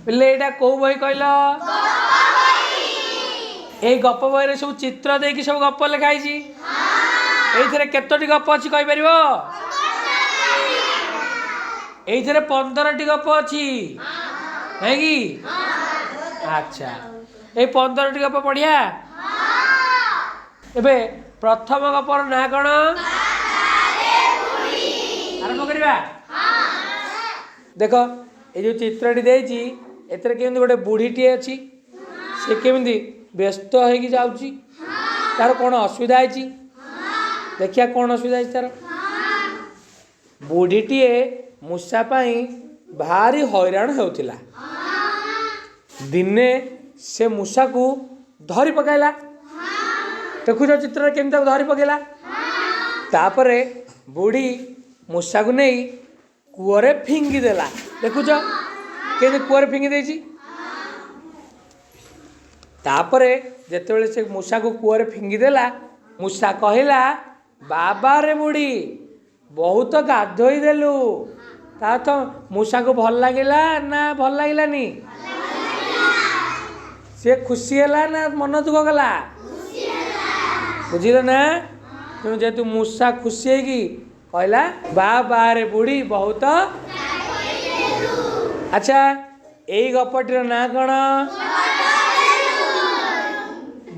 ପିଲେ, ଏଇଟା କୋଉ ବହି କହିଲ? ଏଇ ଗପ ବହିରେ ସବୁ ଚିତ୍ର ଦେଇକି ସବୁ ଗପ ଲେଖା ହେଇଛି। ଏଇଥିରେ କେତୋଟି ଗପ ଅଛି କହିପାରିବ? ଏଇଥିରେ 15ଟି ଗପ ଅଛି, ନାଇଁ କି? ଆଚ୍ଛା, ଏଇ 15ଟି ଗପ ପଢିଆ ଏବେ। ପ୍ରଥମ ଗପର ନାଁ କ'ଣ? ଆରମ୍ଭ କରିବା। ଦେଖ, ଏଇ ଯେଉଁ ଚିତ୍ରଟି ଦେଇଛି, ଏଥିରେ କେମିତି ଗୋଟେ ବୁଢ଼ୀଟିଏ ଅଛି। ସେ କେମିତି ବ୍ୟସ୍ତ ହେଇକି ଯାଉଛି। ତାର କ'ଣ ଅସୁବିଧା ହେଇଛି? ଦେଖିବା କ'ଣ ଅସୁବିଧା ହେଇଛି ତାର। ବୁଢ଼ୀଟିଏ ମୂଷା ପାଇଁ ଭାରି ହଇରାଣ ହେଉଥିଲା। ଦିନେ ସେ ମୂଷାକୁ ଧରି ପକାଇଲା। ଦେଖୁଛ ଚିତ୍ରରେ କେମିତି ତାକୁ ଧରି ପକାଇଲା। ତାପରେ ବୁଢ଼ୀ ମୂଷାକୁ ନେଇ କୂଅରେ ଫିଙ୍ଗି ଦେଲା। ଦେଖୁଛ କେମିତି କୂଅରେ ଫିଙ୍ଗି ଦେଇଛି। ତାପରେ ଯେତେବେଳେ ସେ ମୂଷାକୁ କୂଅରେ ଫିଙ୍ଗି ଦେଲା, ମୂଷା କହିଲା, "ବାବାରେ ବୁଢ଼ୀ, ବହୁତ ଗାଧୋଇ ଦେଲୁ।" ତା ତ ମୂଷାକୁ ଭଲ ଲାଗିଲା ନା ଭଲ ଲାଗିଲାନି? ସେ ଖୁସି ହେଲା ନା ମନ ଦୁଃଖ କଲା? ବୁଝିଲ ନା? ତେଣୁ ଯେହେତୁ ମୂଷା ଖୁସି ହେଇକି କହିଲା, "ବାବାରେ ବୁଢ଼ୀ, ବହୁତ।" ଆଚ୍ଛା, ଏଇ ଗପଟିର ନାଁ କ'ଣ?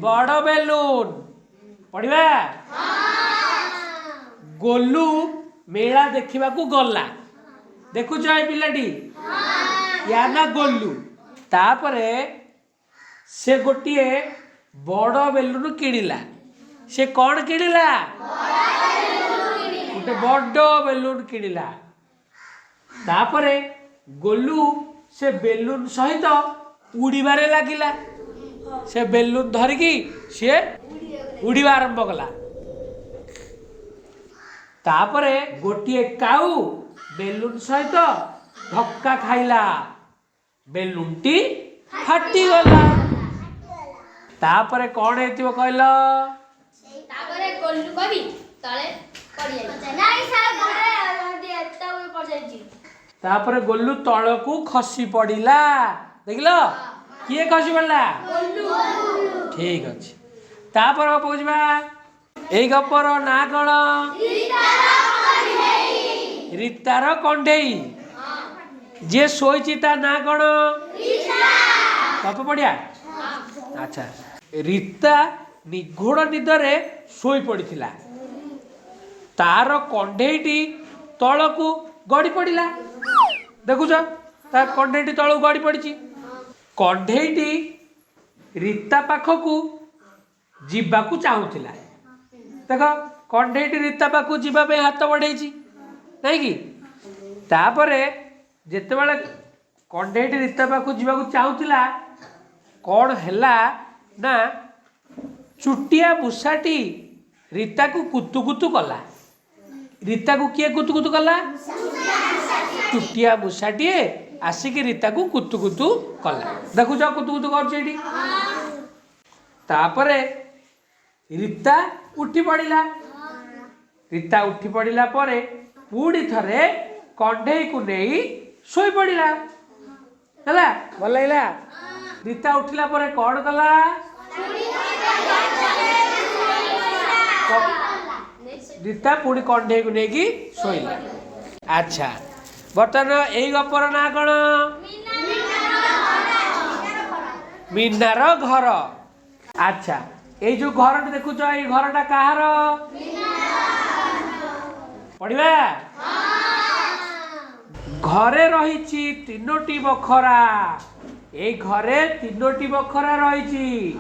ବଡ଼ ବେଲୁନ। ପଢିବା। ଗୋଲୁ ମେଳା ଦେଖିବାକୁ ଗଲା। ଦେଖୁଛ ଏ ପିଲାଟି, ୟା ନା ଗୋଲୁ। ତାପରେ ସେ ଗୋଟିଏ ବଡ଼ ବେଲୁନ କିଣିଲା। ସେ କ'ଣ କିଣିଲା? ଗୋଟେ ବଡ଼ ବେଲୁନ କିଣିଲା। ତାପରେ ଗୋଲୁ ସେ ବେଲୁନ ସହିତ ଉଡ଼ିବାରେ ଲାଗିଲା। ସେ ବେଲୁନ ଧରିକି ସିଏ ଉଡ଼ିବା ଆରମ୍ଭ କଲା। ତାପରେ ଗୋଟିଏ କାଉ ବେଲୁନ ସହିତ ଧକ୍କା ଖାଇଲା। ବେଲୁନଟି ଫାଟିଗଲା। ତାପରେ କ'ଣ ହେଇଥିବ କହିଲ? ତାପରେ ଗୋଲୁ କବି ତଳେ ପଡ଼ିଯାଇଛି। ନାଇଁ ସାର୍, ପଡ଼ିଯାଇଛି। ତାପରେ ଗୋଲୁ ତଳକୁ ଖସି ପଡ଼ିଲା। ଦେଖିଲ, କିଏ ଖସି ପଡ଼ିଲା? ଠିକ ଅଛି, ତାପରେ ଗପକୁ ଯିବା। ଏଇ ଗପର ନାଁ କ'ଣ? ରୀତାର କଣ୍ଢେଇ। ଯିଏ ଶୋଇଛି ତା ନାଁ କ'ଣ? ଗପ ପଢିଆ। ଆଚ୍ଛା, ରୀତା ନିଘୋଡ଼ ନିଦରେ ଶୋଇ ପଡ଼ିଥିଲା। ତାର କଣ୍ଢେଇଟି ତଳକୁ ଗଡ଼ି ପଡ଼ିଲା। ଦେଖୁଛ, ତା କଣ୍ଢେଇଟି ତଳକୁ ଗଡ଼ି ପଡ଼ିଛି। କଣ୍ଢେଇଟି ରୀତା ପାଖକୁ ଯିବାକୁ ଚାହୁଁଥିଲା। ଦେଖ, କଣ୍ଢେଇଟି ରୀତା ପାଖକୁ ଯିବା ପାଇଁ ହାତ ବଢ଼େଇଛି, ନାଇଁ କି? ତାପରେ ଯେତେବେଳେ କଣ୍ଢେଇଟି ରୀତା ପାଖକୁ ଯିବାକୁ ଚାହୁଁଥିଲା, କ'ଣ ହେଲା ନା ଚୁଟିଆ ମୂଷାଟି ରୀତାକୁ କୁତୁ କୁତୁ କଲା। ରୀତାକୁ କିଏ କୁତୁ କୁତୁ କଲା? ଚୁଟିଆ ମୂଷାଟିଏ ଆସିକି ରୀତାକୁ କୁତୁ କୁତୁ କଲା। ଦେଖୁଛ, କୁତୁ କୁତୁ କରୁଛି ଏଇଠି। ତାପରେ ରୀତା ଉଠି ପଡ଼ିଲା। ରୀତା ଉଠି ପଡ଼ିଲା ପରେ ପୁଣି ଥରେ କଣ୍ଢେଇକୁ ନେଇ ଶୋଇ ପଡ଼ିଲା। ହେଲା, ଭଲ ଲାଗିଲା। ରୀତା ଉଠିଲା ପରେ କ'ଣ କଲା? ରୀତା ପୁଣି କଣ୍ଢେଇକୁ ନେଇକି ଶୋଇଲା। ଆଚ୍ଛା, ବର୍ତ୍ତମାନ ଏଇ ଗପର ନାଁ କ'ଣ? ମିନାର ଘର। ଆଚ୍ଛା, ଏଇ ଯୋଉ ଘରଟି ଦେଖୁଛ, ଏଇ ଘରଟା କାହାର? ପଢିବା। ଘରେ ରହିଛି ତିନୋଟି ବଖରା। ଏଇ ଘରେ ତିନୋଟି ବଖରା ରହିଛି।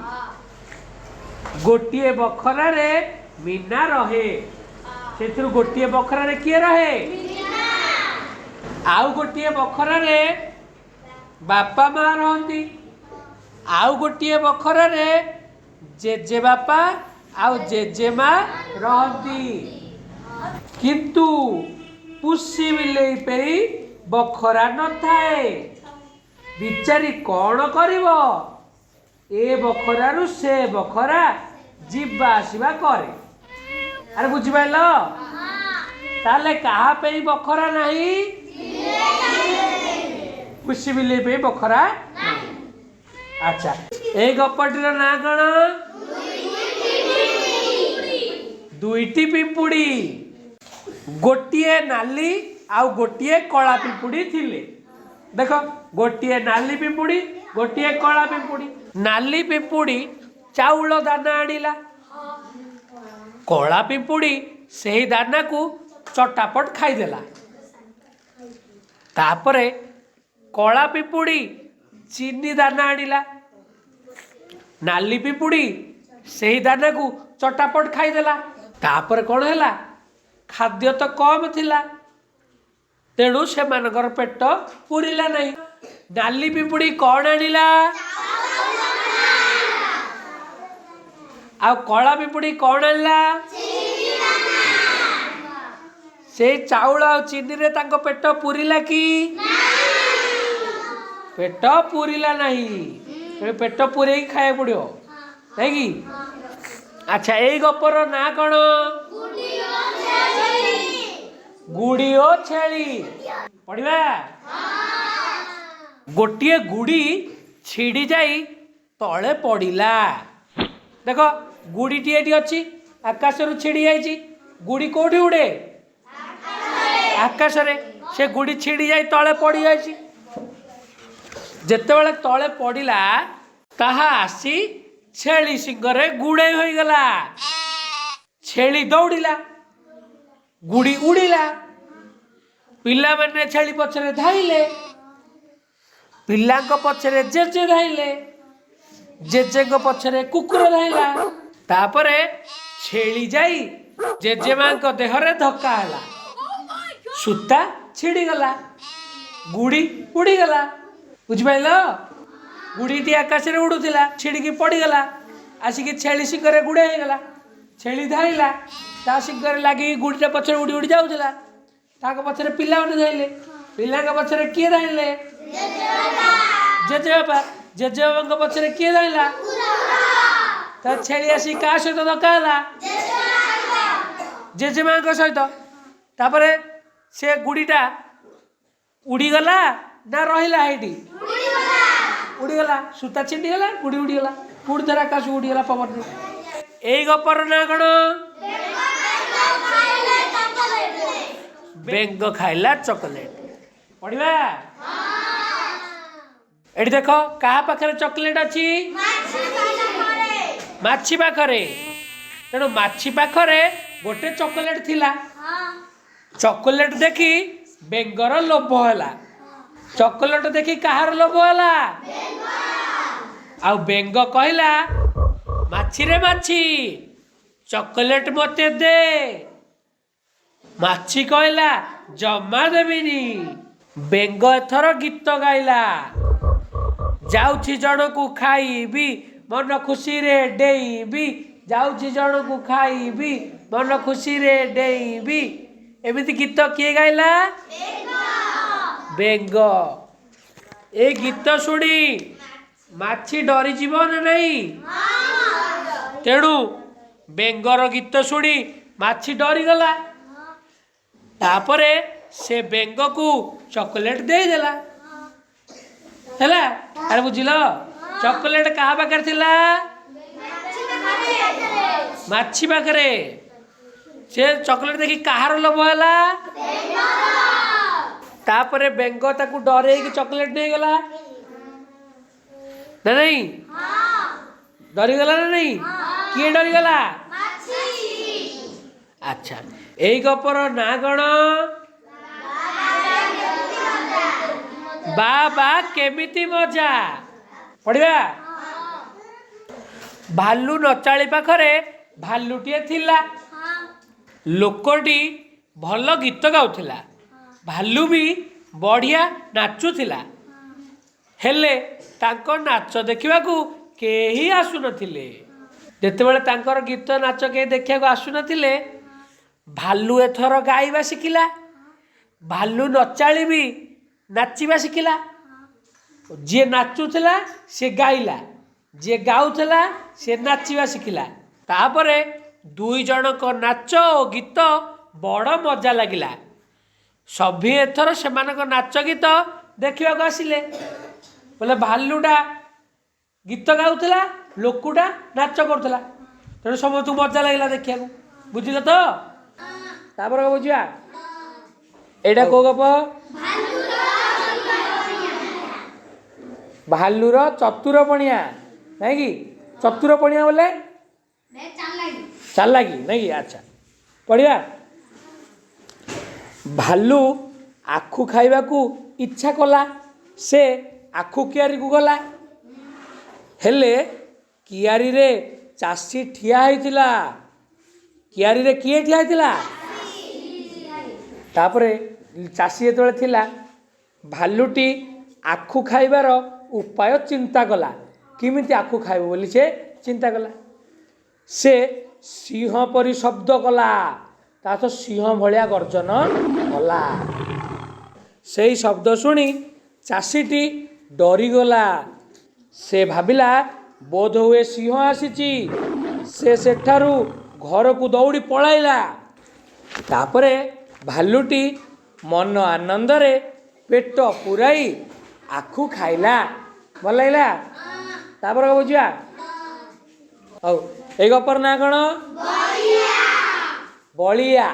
ଗୋଟିଏ ବଖରାରେ ମୀନା ରହେ। ସେଥିରୁ ଗୋଟିଏ ବଖରାରେ କିଏ ରହେ? ଆଉ ଗୋଟିଏ ବଖରାରେ ବାପା ମା ରହନ୍ତି। ଆଉ ଗୋଟିଏ ବଖରାରେ ଜେଜେବାପା ଆଉ ଜେଜେମା ରହନ୍ତି। କିନ୍ତୁ ପୁଷି ବିଲେଇ ପାଇଁ ବଖରା ନଥାଏ। ବିଚାରୀ କ'ଣ କରିବ? ଏ ବଖରାରୁ ସେ ବଖରା ଯିବା ଆସିବା କରେ। ଆରେ, ବୁଝିପାରିଲ? ତାହେଲେ କାହା ପାଇଁ ବଖରା ନାହିଁ? ପୁଷି ବିଲେଇ ପାଇଁ ବଖରା ନାହିଁ। ଆଚ୍ଛା, ଏଇ ଗପଟିର ନାଁ କ'ଣ? ଦୁଇଟି ପିମ୍ପୁଡ଼ି। ଗୋଟିଏ ନାଲି ଆଉ ଗୋଟିଏ କଳା ପିମ୍ପୁଡ଼ି ଥିଲେ। ଦେଖ, ଗୋଟିଏ ନାଲି ପିମ୍ପୁଡ଼ି, ଗୋଟିଏ କଳା ପିମ୍ପୁଡ଼ି। ନାଲି ପିମ୍ପୁଡ଼ି ଚାଉଳ ଦାନା ଆଣିଲା, କଳା ପିମ୍ପୁଡ଼ି ସେହି ଦାନାକୁ ଚଟାପଟ ଖାଇଦେଲା। ତାପରେ କଳା ପିମ୍ପୁଡ଼ି ଚିନି ଦାନା ଆଣିଲା, ନାଲି ପିମ୍ପୁଡ଼ି ସେହି ଦାନାକୁ ଚଟାପଟ ଖାଇଦେଲା। ତାପରେ କ'ଣ ହେଲା? ଖାଦ୍ୟ ତ କମ୍ ଥିଲା, ତେଣୁ ସେମାନଙ୍କର ପେଟ ପୁରିଲା ନାହିଁ। ନାଲି ପିମ୍ପୁଡ଼ି କ'ଣ ଆଣିଲା ଆଉ କଳା ପିମ୍ପୁଡ଼ି କ'ଣ ଆଣିଲା? ସେଇ ଚାଉଳ ଆଉ ଚିନିରେ ତାଙ୍କ ପେଟ ପୁରିଲା କି? ପେଟ ପୁରିଲା ନାହିଁ। ତେଣୁ ପେଟ ପୁରେଇକି ଖାଇବାକୁ ପଡ଼ିବ, ନାଇଁ କି? ଆଚ୍ଛା, ଏଇ ଗପର ନାଁ କ'ଣ? ଗୁଡ଼ି ଓ ଛେଳି। ପଢିବା। ଗୋଟିଏ ଗୁଡ଼ି ଛିଡ଼ି ଯାଇ ତଳେ ପଡ଼ିଲା। ଦେଖ, ଗୁଡ଼ିଟି ଏଠି ଅଛି, ଆକାଶରୁ ଛିଡ଼ି ଯାଇଛି। ଗୁଡ଼ି କୋଉଠି ଉଡ଼େ? ଆକାଶରେ। ସେ ଗୁଡ଼ି ଛିଡ଼ି ଯାଇ ତଳେ ପଡ଼ିଯାଇଛି। ଯେତେବେଳେ ତଳେ ପଡ଼ିଲା, ତାହା ଆସି ଛେଳି ଶିଙ୍ଗରେ ଗୁଡ଼େଇ ହୋଇଗଲା। ଛେଳି ଦୌଡ଼ିଲା, ଗୁଡ଼ି ଉଡ଼ିଲା। ପିଲାମାନେ ଛେଳି ପଛରେ ଧାଇଁଲେ, ପିଲାଙ୍କ ପଛରେ ଜେଜେ ଧାଇଁଲେ, ଜେଜେଙ୍କ ପଛରେ କୁକୁର ଧାଇଁଲା। ତାପରେ ଛେଳି ଯାଇ ଜେଜେମାଙ୍କ ଦେହରେ ଧକ୍କା ହେଲା, ସୂତା ଛିଡ଼ିଗଲା, ଗୁଡ଼ି ଉଡ଼ିଗଲା। ବୁଝିପାରିଲ? ଗୁଡ଼ିଟି ଆକାଶରେ ଉଡ଼ୁଥିଲା, ଛିଡ଼ିକି ପଡ଼ିଗଲା, ଆସିକି ଛେଳି ଶିଙ୍ଗରେ ଗୁଡ଼େଇ ହେଇଗଲା। ଛେଳି ଧାଇଁଲା, ତା ଶିଙ୍ଗରେ ଲାଗିକି ଗୁଡ଼ିଟା ପଛରେ ଉଡ଼ି ଉଡ଼ି ଯାଉଥିଲା। ତାଙ୍କ ପଛରେ ପିଲାମାନେ ଧାଇଁଲେ, ପିଲାଙ୍କ ପଛରେ କିଏ ଧାଇଁଲେ? ଜେଜେବାପା। ଜେଜେବାପାଙ୍କ ପଛରେ କିଏ ଧାଇଁଲା? ତା ଛେଳି ଆସି କାହା ସହିତ ଧକ୍କା ହେଲା? ଜେଜେମାଙ୍କ ସହିତ। ତାପରେ ସେ ଗୁଡ଼ିଟା ଉଡ଼ିଗଲା ନା ରହିଲା ହେଇଠି? ଉଡ଼ିଗଲା। ସୂତା ଛିଣ୍ଡିଗଲା, ଗୁଡ଼ି ଉଡ଼ିଗଲା, ପୁଣି ଥରେ ଆକାଶକୁ ଉଡ଼ିଗଲା ପବନରେ। ଏଇ ଗପର ନାଁ କ'ଣ? ବେଙ୍ଗ ଖାଇଲା ଚକୋଲେଟ। ପଢିବା। ଏଠି ଦେଖ, କାହା ପାଖରେ ଚକୋଲେଟ ଅଛି? ମାଛି ପାଖରେ। ତେଣୁ ମାଛି ପାଖରେ ଗୋଟେ ଚକୋଲେଟ ଥିଲା। ଚକୋଲେଟ ଦେଖି ବେଙ୍ଗର ଲୋଭ ହେଲା। ଚକୋଲେଟ ଦେଖି କାହାର ଲୋଭ ହେଲା? ଆଉ ବେଙ୍ଗ କହିଲା, ମାଛିରେ ମାଛି, ଚକୋଲେଟ ମତେ ଦେ। ମାଛି କହିଲା, ଜମା ଦେବିନି। ବେଙ୍ଗ ଏଥର ଗୀତ ଗାଇଲା, ଯାଉଛି ଜଣକୁ ଖାଇବି, ମନ ଖୁସିରେ ଡେଇଁବି, ଯାଉଛି ଜଣକୁ ଖାଇବି, ମନ ଖୁସିରେ ଡେଇଁବି। ଏମିତି ଗୀତ କିଏ ଗାଇଲା? ବେଙ୍ଗ। ଏ ଗୀତ ଶୁଣି ମାଛି ଡରିଯିବ ନା ନାହିଁ? ତେଣୁ ବେଙ୍ଗର ଗୀତ ଶୁଣି ମାଛି ଡରିଗଲା। ତାପରେ ସେ ବେଙ୍ଗକୁ ଚକୋଲେଟ ଦେଇଦେଲା। ହେଲା? ଆରେ ବୁଝିଲ? ଚକୋଲେଟ କାହା ପାଖରେ ଥିଲା? ମାଛି ପାଖରେ। ସେ ଚକୋଲେଟ ଦେଖି କାହାର ଲୋଭ ହେଲା? ତାପରେ ବେଙ୍ଗ ତାକୁ ଡରେଇକି ଚକୋଲେଟ ନେଇଗଲା ନା ନାଇଁ? ଡରିଗଲା ନା ନାଇଁ? କିଏ ଡରିଗଲା? ଆଚ୍ଛା, ଏଇ ଗପର ନାଁ କ'ଣ? ବା ବା କେମିତି ମଜା। ପଢିବା। ଭାଲୁ ନଚାଳି ପାଖରେ ଭାଲୁଟିଏ ଥିଲା। ଲୋକଟି ଭଲ ଗୀତ ଗାଉଥିଲା, ଭାଲୁ ବି ବଢ଼ିଆ ନାଚୁଥିଲା। ହେଲେ ତାଙ୍କ ନାଚ ଦେଖିବାକୁ କେହି ଆସୁନଥିଲେ। ଯେତେବେଳେ ତାଙ୍କର ଗୀତ ନାଚ କେହି ଦେଖିବାକୁ ଆସୁନଥିଲେ, ଭାଲୁ ଏଥର ଗାଇବା ଶିଖିଲା, ଭାଲୁ ନଚାଳି ବି ନାଚିବା ଶିଖିଲା। ଯିଏ ନାଚୁଥିଲା ସେ ଗାଇଲା, ଯିଏ ଗାଉଥିଲା ସେ ନାଚିବା ଶିଖିଲା। ତାପରେ ଦୁଇ ଜଣଙ୍କ ନାଚ ଓ ଗୀତ ବଡ଼ ମଜା ଲାଗିଲା। ସଭିଏଁ ଏଥର ସେମାନଙ୍କ ନାଚ ଗୀତ ଦେଖିବାକୁ ଆସିଲେ। ବୋଲେ ଭାଲୁଟା ଗୀତ ଗାଉଥିଲା, ଲୋକଟା ନାଚ କରୁଥିଲା, ତେଣୁ ସମସ୍ତଙ୍କୁ ମଜା ଲାଗିଲା ଦେଖିବାକୁ। ବୁଝିଲ ତ? ତାପରେ କଣ ବୁଝିବା? ଏଇଟା କୋଉ ଗପ? ଭାଲୁର ଚତୁର ପଣିଆ, ନାଇଁ କି? ଚତୁର ପଣିଆ ବୋଲେ ଚାଲାକି, ନାଇଁ କି? ଆଚ୍ଛା, ପଢ଼ିବା। ଭାଲୁ ଆଖୁ ଖାଇବାକୁ ଇଚ୍ଛା କଲା। ସେ ଆଖୁ କିଆରିକୁ ଗଲା। ହେଲେ କିଆରିରେ ଚାଷୀ ଠିଆ ହେଇଥିଲା। କିଆରିରେ କିଏ ଠିଆ ହେଇଥିଲା? ତାପରେ ଚାଷୀ ଯେତେବେଳେ ଥିଲା, ଭାଲୁଟି ଆଖୁ ଖାଇବାର ଉପାୟ ଚିନ୍ତା କଲା। କେମିତି ଆଖୁ ଖାଇବ ବୋଲି ସେ ଚିନ୍ତା କଲା। ସେ ସିଂହ ପରି ଶବ୍ଦ କଲା। ତା ସହ ସିଂହ ଭଳିଆ ଗର୍ଜନ କଲା। ସେଇ ଶବ୍ଦ ଶୁଣି ଚାଷୀଟି ଡରିଗଲା। ସେ ଭାବିଲା, ବୋଧ ହୁଏ ସିଂହ ଆସିଛି। ସେ ସେଠାରୁ ଘରକୁ ଦୌଡ଼ି ପଳାଇଲା। ତାପରେ ଭାଲୁଟି ମନ ଆନନ୍ଦରେ ପେଟ ପୂରାଇ ଆଖୁ ଖାଇଲା। ଭଲ ଲାଗିଲା? ତାପରେ କଣ ବୁଝିବା? ହଉ, ଏଇ ଗପର ନାଁ କ'ଣ? ବଳିଆ।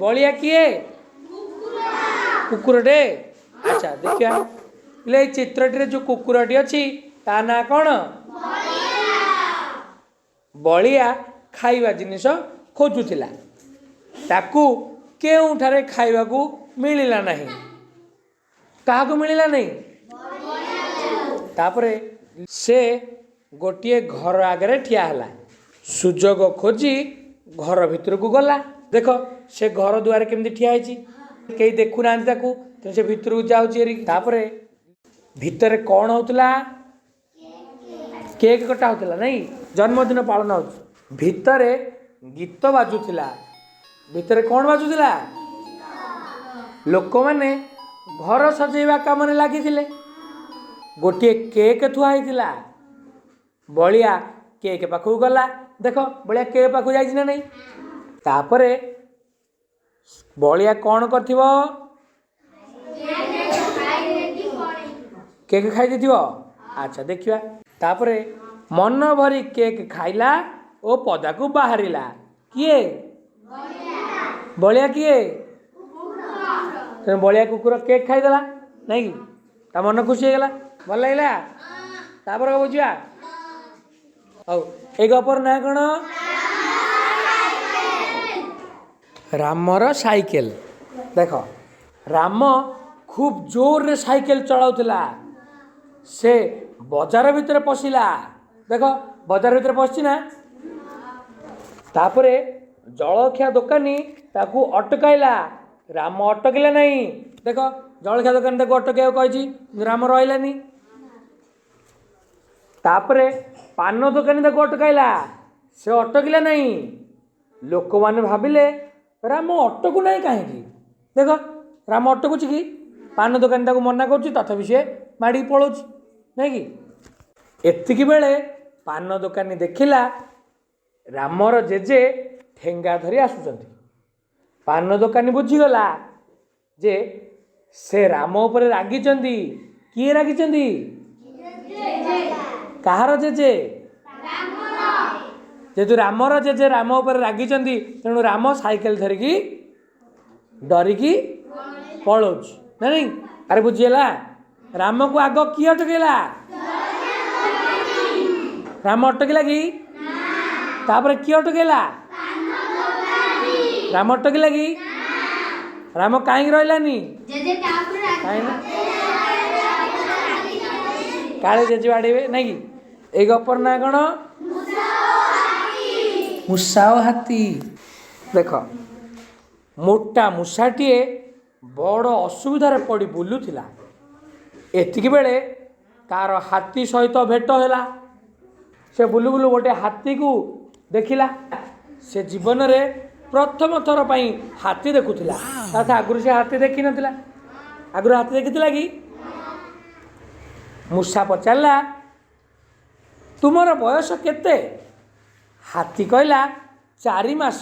ବଳିଆ କିଏ? କୁକୁରଟେ। ଆଚ୍ଛା, ଦେଖିବା। ହେଲେ ଏଇ ଚିତ୍ରଟିରେ ଯେଉଁ କୁକୁରଟି ଅଛି, ତା ନାଁ କ'ଣ? ବଳିଆ ଖାଇବା ଜିନିଷ ଖୋଜୁଥିଲା। ତାକୁ କେଉଁଠାରେ ଖାଇବାକୁ ମିଳିଲା ନାହିଁ। କାହାକୁ ମିଳିଲା ନାହିଁ? ତାପରେ ସେ ଗୋଟିଏ ଘର ଆଗରେ ଠିଆ ହେଲା। ସୁଯୋଗ ଖୋଜି ଘର ଭିତରକୁ ଗଲା। ଦେଖ, ସେ ଘର ଦୁଆରେ କେମିତି ଠିଆ ହେଇଛି। କେହି ଦେଖୁନାହାନ୍ତି ତାକୁ, ତେଣୁ ସେ ଭିତରକୁ ଯାଉଛି ହେରି। ତାପରେ ଭିତରେ କ'ଣ ହଉଥିଲା? କେକ୍ କଟା ହଉଥିଲା, ନାଇଁ? ଜନ୍ମଦିନ ପାଳନ ହଉଛି। ଭିତରେ ଗୀତ ବାଜୁଥିଲା। ଭିତରେ କ'ଣ ବାଜୁଥିଲା? ଲୋକମାନେ ଘର ସଜେଇବା କାମରେ ଲାଗିଥିଲେ। ଗୋଟିଏ କେକ୍ ଥୁଆ ହେଇଥିଲା। ବଳିଆ କେକ୍ ପାଖକୁ ଗଲା। ଦେଖ, ବଳିଆ କେକ୍ ପାଖକୁ ଯାଇଛି ନା ନାହିଁ? ତାପରେ ବଳିଆ କ'ଣ କରିଥିବ? କେକ୍ ଖାଇ ଦେଇଥିବ। ଆଚ୍ଛା, ଦେଖିବା। ତାପରେ ମନ ଭରି କେକ୍ ଖାଇଲା ଓ ପଦାକୁ ବାହାରିଲା। କିଏ ବଳିଆ? କିଏ? ତେଣୁ ବଳିଆ କୁକୁର କେକ୍ ଖାଇଦେଲା, ନାଇଁ କି? ତା ମନ ଖୁସି ହେଇଗଲା। ଭଲ ଲାଗିଲା? ତାପରେ କଣ ବୁଝିବା? ହଉ, ଏଇ ଗପର ନାଁ କ'ଣ? ରାମର ସାଇକେଲ। ଦେଖ, ରାମ ଖୁବ୍ ଜୋରରେ ସାଇକେଲ ଚଳାଉଥିଲା। ସେ ବଜାର ଭିତରେ ପଶିଲା। ଦେଖ, ବଜାର ଭିତରେ ପଶିଛି ନା? ତାପରେ ଜଳଖିଆ ଦୋକାନୀ ତାକୁ ଅଟକାଇଲା। ରାମ ଅଟକିଲା ନାହିଁ। ଦେଖ, ଜଳଖିଆ ଦୋକାନୀ ତାକୁ ଅଟକେଇବାକୁ କହିଛି, କିନ୍ତୁ ରାମ ରହିଲାନି। ତାପରେ ପାନ ଦୋକାନୀ ତାକୁ ଅଟକାଇଲା। ସେ ଅଟକିଲା ନାହିଁ। ଲୋକମାନେ ଭାବିଲେ, ରାମ ଅଟକୁ ନାହିଁ କାହିଁକି? ଦେଖ, ରାମ ଅଟକୁଛି କି? ପାନ ଦୋକାନୀ ତାକୁ ମନା କରୁଛି, ତଥାପି ସିଏ ମାଡ଼ିକି ପଳାଉଛି, ନାଇଁ କି? ଏତିକି ବେଳେ ପାନ ଦୋକାନୀ ଦେଖିଲା, ରାମର ଜେଜେ ଠେଙ୍ଗା ଧରି ଆସୁଛନ୍ତି। ପାନ ଦୋକାନୀ ବୁଝିଗଲା ଯେ ସେ ରାମ ଉପରେ ରାଗିଛନ୍ତି। କିଏ ରାଗିଛନ୍ତି? କାହାର ଜେଜେ? ଯେହେତୁ ରାମର ଜେଜେ ରାମ ଉପରେ ରାଗିଛନ୍ତି, ତେଣୁ ରାମ ସାଇକେଲ ଧରିକି ଡରିକି ପଳଉଛି, ନା ନାଇଁ? ଆରେ, ବୁଝିହେଲା? ରାମକୁ ଆଗ କିଏ ଅଟକେଇଲା? ରାମ ଅଟକିଲା କି? ତାପରେ କିଏ ଅଟକେଇଲା? ରାମ ଅଟକିଲା କି? ରାମ କାହିଁକି ରହିଲାନି? କାହିଁକି ନା କାଳେ ଜେଜେ ବାଡ଼େଇବେ, ନାଇଁ କି? ଏଇ ଗପର ନାଁ କ'ଣ? ମୂଷା ଓ ହାତୀ। ଦେଖ, ମୋଟା ମୂଷାଟିଏ ବଡ଼ ଅସୁବିଧାରେ ପଡ଼ି ବୁଲୁଥିଲା। ଏତିକି ବେଳେ ତାର ହାତୀ ସହିତ ଭେଟ ହେଲା। ସେ ବୁଲୁ ବୁଲୁ ଗୋଟେ ହାତୀକୁ ଦେଖିଲା। ସେ ଜୀବନରେ ପ୍ରଥମ ଥର ପାଇଁ ହାତୀ ଦେଖୁଥିଲା। ତା ଆଗରୁ ସେ ହାତୀ ଦେଖିନଥିଲା। ଆଗରୁ ହାତୀ ଦେଖିଥିଲା କି? ମୂଷା ପଚାରିଲା, ତୁମର ବୟସ କେତେ? ହାତୀ କହିଲା, 4 ମାସ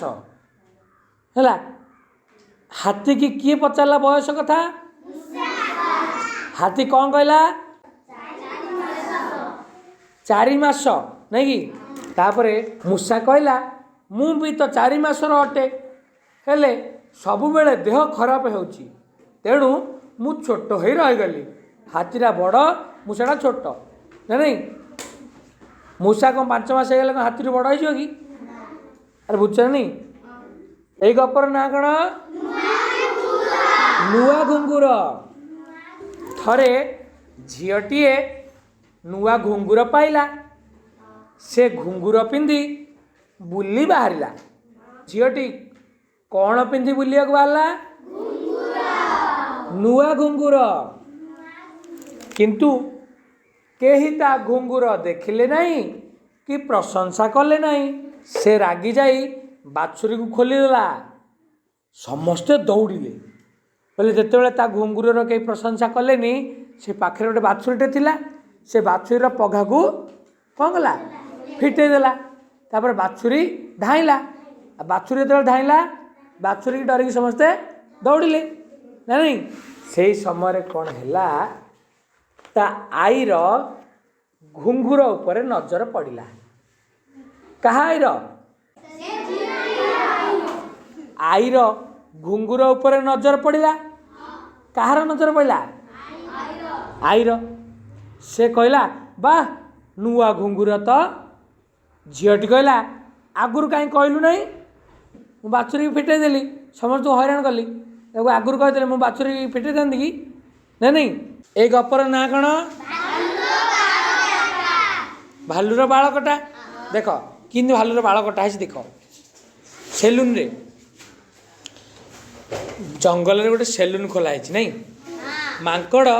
ହେଲା। ହାତୀକି କିଏ ପଚାରିଲା ବୟସ କଥା? ହାତୀ କ'ଣ କହିଲା? 4 ମାସ, ନାଇଁ କି? ତାପରେ ମୂଷା କହିଲା, ମୁଁ ବି ତ 4 ମାସର ଅଟେ, ହେଲେ ସବୁବେଳେ ଦେହ ଖରାପ ହେଉଛି, ତେଣୁ ମୁଁ ଛୋଟ ହୋଇ ରହିଗଲି। ହାତୀଟା ବଡ଼, ମୂଷାଟା ଛୋଟ, ନା ନାଇଁ? ମୂଷା କ'ଣ 5 ମାସ ହେଇଗଲେ କ'ଣ ହାତୀରୁ ବଡ଼ ହେଇଯିବ କି? ଆରେ, ବୁଝୁଛ ନା ନାଇଁ? ଏଇ ଗପର ନାଁ କ'ଣ? ନୂଆ ଘୁଙ୍ଗୁର। ଥରେ ଝିଅଟିଏ ନୂଆ ଘୁଙ୍ଗୁର ପାଇଲା। ସେ ଘୁଙ୍ଗୁର ପିନ୍ଧି ବୁଲି ବାହାରିଲା। ଝିଅଟି କ'ଣ ପିନ୍ଧି ବୁଲିବାକୁ ବାହାରିଲା? ନୂଆ ଘୁଙ୍ଗୁର। କିନ୍ତୁ କେହି ତା ଘୁଙ୍ଗୁର ଦେଖିଲେ ନାହିଁ କି ପ୍ରଶଂସା କଲେ ନାହିଁ। ସେ ରାଗି ଯାଇ ବାଛୁରୀକୁ ଖୋଲିଦେଲା। ସମସ୍ତେ ଦୌଡ଼ିଲେ। ବୋଇଲେ ଯେତେବେଳେ ତା ଘୁଙ୍ଗୁରର କେହି ପ୍ରଶଂସା କଲେନି, ସେ ପାଖରେ ଗୋଟେ ବାଛୁରୀଟେ ଥିଲା, ସେ ବାଛୁରୀର ପଘାକୁ କ'ଣ କଲା? ଫିଟେଇ ଦେଲା। ତାପରେ ବାଛୁରୀ ଧାଇଁଲା। ଆଉ ବାଛୁରୀ ଯେତେବେଳେ ଧାଇଁଲା, ବାଛୁରୀକି ଡରିକି ସମସ୍ତେ ଦୌଡ଼ିଲେ, ନା ନାଇଁ? ସେଇ ସମୟରେ କ'ଣ ହେଲା? ତା ଆଈର ଘୁଙ୍ଗୁର ଉପରେ ନଜର ପଡ଼ିଲା। କାହା ଆଈର? ଆଈର ଘୁଙ୍ଗୁର ଉପରେ ନଜର ପଡ଼ିଲା। କାହାର ନଜର ପଡ଼ିଲା? ଆଈର। ସେ କହିଲା, ବାଃ, ନୂଆ ଘୁଙ୍ଗୁର ତ! ଝିଅଟି କହିଲା, ଆଗରୁ କାହିଁ କହିଲୁ ନାହିଁ? ମୁଁ ବାଛୁରୀକି ଫିଟେଇ ଦେଲି, ସମସ୍ତଙ୍କୁ ହଇରାଣ କଲି। ତାକୁ ଆଗରୁ କହିଦେଲେ ମୁଁ ବାଛୁରୀ ଫିଟେଇ ଥାନ୍ତି କି ନା ନାଇଁ? ଏଇ ଗପର ନାଁ କ'ଣ? ଭାଲୁର ବାଳ କଟା। ଦେଖ, କେମିତି ଭାଲୁର ବାଳ କଟା ହେଇଛି ଦେଖ। ସେଲୁନରେ, ଜଙ୍ଗଲରେ ଗୋଟେ ସେଲୁନ ଖୋଲା ହେଇଛି, ନାଇଁ? ମାଙ୍କଡ଼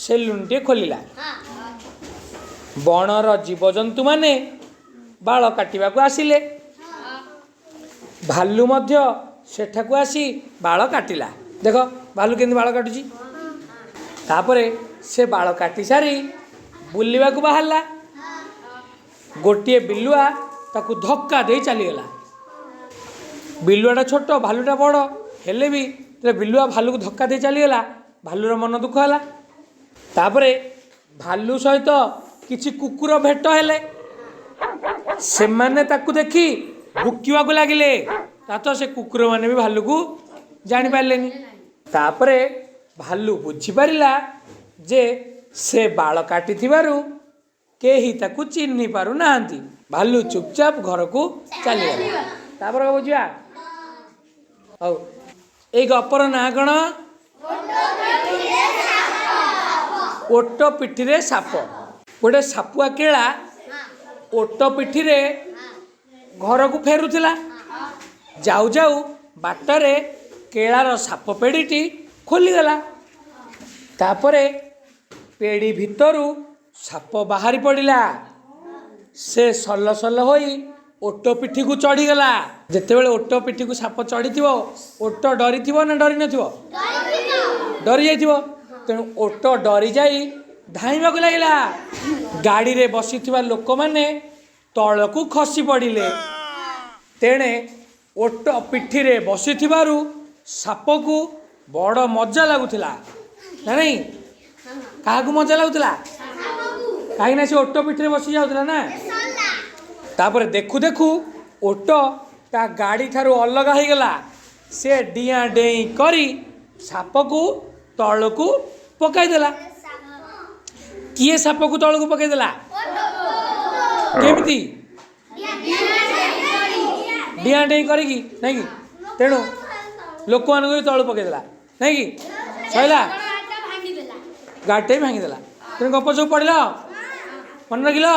ସେଲୁନଟିଏ ଖୋଲିଲା। ବଣର ଜୀବଜନ୍ତୁମାନେ ବାଳ କାଟିବାକୁ ଆସିଲେ। ଭାଲୁ ମଧ୍ୟ ସେଠାକୁ ଆସି ବାଳ କାଟିଲା। ଦେଖ, ଭାଲୁ କେମିତି ବାଳ କାଟୁଛି। ତାପରେ ସେ ବାଳ କାଟି ସାରି ବୁଲିବାକୁ ବାହାରିଲା। ଗୋଟିଏ ବିଲୁଆ ତାକୁ ଧକ୍କା ଦେଇ ଚାଲିଗଲା। ବିଲୁଆଟା ଛୋଟ, ଭାଲୁଟା ବଡ଼। ହେଲେ ବି ଯେତେବେଳେ ବିଲୁଆ ଭାଲୁକୁ ଧକ୍କା ଦେଇ ଚାଲିଗଲା, ଭାଲୁର ମନ ଦୁଃଖ ହେଲା। ତାପରେ ଭାଲୁ ସହିତ କିଛି କୁକୁର ଭେଟ ହେଲେ। ସେମାନେ ତାକୁ ଦେଖି ଭୁକିବାକୁ ଲାଗିଲେ। ତା ତ ସେ କୁକୁରମାନେ ବି ଭାଲୁକୁ ଜାଣିପାରିଲେନି। ତାପରେ ଭାଲୁ ବୁଝିପାରିଲା ଯେ ସେ ବାଳ କାଟିଥିବାରୁ କେହି ତାକୁ ଚିହ୍ନି ପାରୁନାହାନ୍ତି। ଭାଲୁ ଚୁପଚାପ ଘରକୁ ଚାଲିଗଲା। ତାପରେ କଣ ବୁଝିବା? ହଉ, ଏଇ ଗପର ନାଁ କ'ଣ? ଓଟ ପିଠିରେ ସାପ। ଗୋଟେ ସାପୁଆ କେଳା ଓଟ ପିଠିରେ ଘରକୁ ଫେରୁଥିଲା। ଯାଉ ଯାଉ ବାଟରେ କେଳାର ସାପ ପେଡ଼ିଟି ଖୋଲିଗଲା। ତାପରେ ପେଡ଼ି ଭିତରୁ ସାପ ବାହାରି ପଡ଼ିଲା। ସେ ସଲ ସଲ ହୋଇ ଓଟ ପିଠିକୁ ଚଢ଼ିଗଲା। ଯେତେବେଳେ ଓଟ ପିଠିକୁ ସାପ ଚଢ଼ିଥିବ, ଓଟ ଡରିଥିବ ନା ଡରି ନଥିବ? ଡରି ଯାଇଥିବ। ତେଣୁ ଓଟ ଡରି ଯାଇ ଧାଇଁବାକୁ ଲାଗିଲା। ଗାଡ଼ିରେ ବସିଥିବା ଲୋକମାନେ ତଳକୁ ଖସି ପଡ଼ିଲେ। ତେଣେ ଓଟ ପିଠିରେ ବସିଥିବାରୁ ସାପକୁ ବଡ଼ ମଜା ଲାଗୁଥିଲା, ନା ନାଇଁ? କାହାକୁ ମଜା ଲାଗୁଥିଲା? କାହିଁକି ନା ସେ ଓଟ ପିଠିରେ ବସି ଯାଉଥିଲା ନା। ତାପରେ ଦେଖୁ ଦେଖୁ ଓଟ ତା ଗାଡ଼ି ଠାରୁ ଅଲଗା ହେଇଗଲା। ସେ ଡିଆଁ ଡେଇଁ କରି ସାପକୁ ତଳକୁ ପକାଇଦେଲା। କିଏ ସାପକୁ ତଳକୁ ପକାଇଦେଲା? କେମିତି? ଡିଆଁ ଡେଇଁ କରିକି, ନାଇଁ କି? ତେଣୁ ଲୋକମାନଙ୍କୁ ବି ତଳକୁ ପକାଇଦେଲା, ନାଇଁ କି? ସଇଲା। ଗାଡ଼ିଟା ବି ଭାଙ୍ଗିଦେଲା। ତେଣୁ ଗପ ସବୁ ପଢ଼ିଲ, ମନେ ରଖିଲ,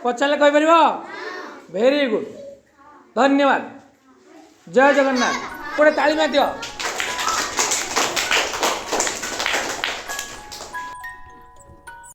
ପଚାରିଲେ କହିପାରିବ। ଭେରି ଗୁଡ୍, ଧନ୍ୟବାଦ। ଜୟ ଜଗନ୍ନାଥ। ଗୋଟେ ତାଳି ମାରିଦିଅ।